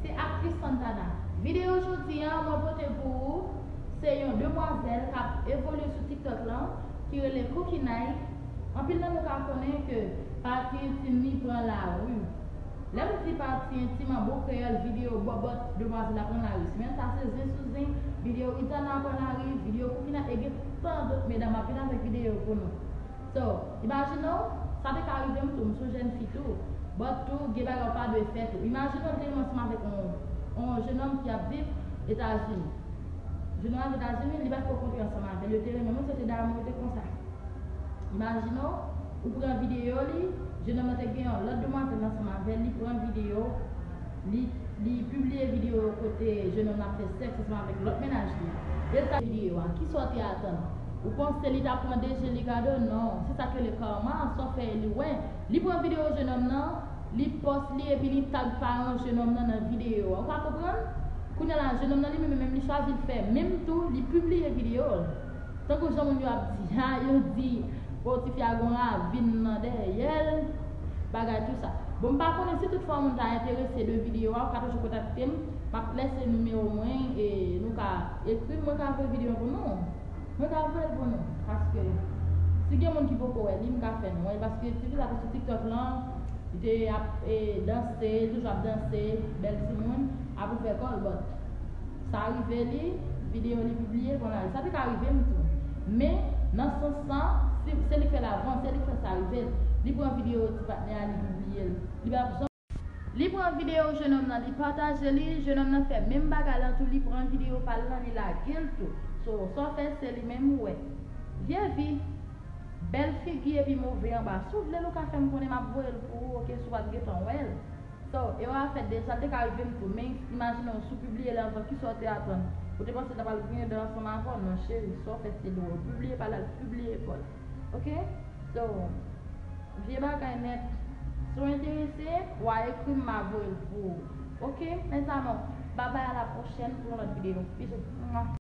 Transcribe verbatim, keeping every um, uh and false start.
Se aktris Santana. Videyo jodi a mwen pote pou ou, se yon demwazèl k ap evolye sou TikTok lan ki rele Cookie Night. Anpil nan nou ka konnen ke pati entim li pran lari. Lè m di pati entim an bon kreyòl, videyo bòbòt demwazèl la pran lari. Semèn sa se zen sou zen, videyo Ritana pran lari, videyo Cookie Night, e gen tan dòt medam ap vin avèk videyo pou nou. So, imajine w, sa te ka rive m tou, m se yon jèn fi tou. But tou, gen bagay ou pa dwe fè tou. Imajine w, li te ansanm avèk yon, yon jennonm ki ap viv Etazini. Jennonm ap Etazini, li pa t ko kontre ansanm avè l, yo te renmen moun, se te damou, yo te konsa. Imajine w, ou pran videyo li, jennonm nan te gen yon lòt demwazèl ansanm avè l, li pran videyo, li, li pibliye videyo kote jennonm nan ap fè sèks ansanm avèk lòt mennaj li. E l ta videyo a, kisa w te atann? Ou panse li ta pran deje li gade w? Non, se sa k rele karma, sa w fè li wè. Li pran videyo jennonm nan, li pòs li epi li tag paran jennonm nan nan videyo a. Ou ka konprann? Kounye a la, jennonm nan li menm, menm li chwazi l fè menm tou, li pibliye videyo l. Tankou jan moun yo ap di, ha, yo di, o, tifi a gon ravin nan dèyè l, bagay tou sa. Bon, m pa konnen si tout fwa moun ta enterese de videyo a, ou ka toujou kontakte m, m ap lese nimewo mwen, e nou ka ekri m, mwen ka voye videyo pou nou. Mwen ka voye l pou nou, paske si gen moun ki poko wè li, m ka fè nou wè l, paske tifi sa te sou TikTok lan, li te ap, e, danse, li toujou ap danse, bèl timoun, ap ouvè kò l, but sa rive li, videyo li pibliye, bon la, sa te ka rive m tou. Men, nan sans sa, se, se li k fè l avan, se li k fè sa rive l. Li pran videyo ti patnè a, li pibliye l. Li pa bezwen. Li pran videyo jennonm nan, li pataje li, jennonm nan fè menm bagay lan tou, li pran videyo pa l lan, li lage l tou. So, sa w fè, se li menm ou wè. Vye vi, bèl figi epi move anba. Si w vle l, ou ka fè m konnen, m ap voye l pou ou, oke, si w pa t gentan wè l. So, erè a fèt deja, l te ka rive m tou, men imajine w, si w pibliye l avan, kisa w te atann? Ou te panse l ta pral griyen dan ansanm avè w? Non, cheri, sa w fè, se dwòl. Pibliye pa l, al pibliye pa l. Oke? So, vye bagay nèt. Si w enterese, w a ekri m, m a voye l pou ou. Oke, mes amours? Babay, a la pwochèn pou yon lòt videyo. Bizou. Mwa.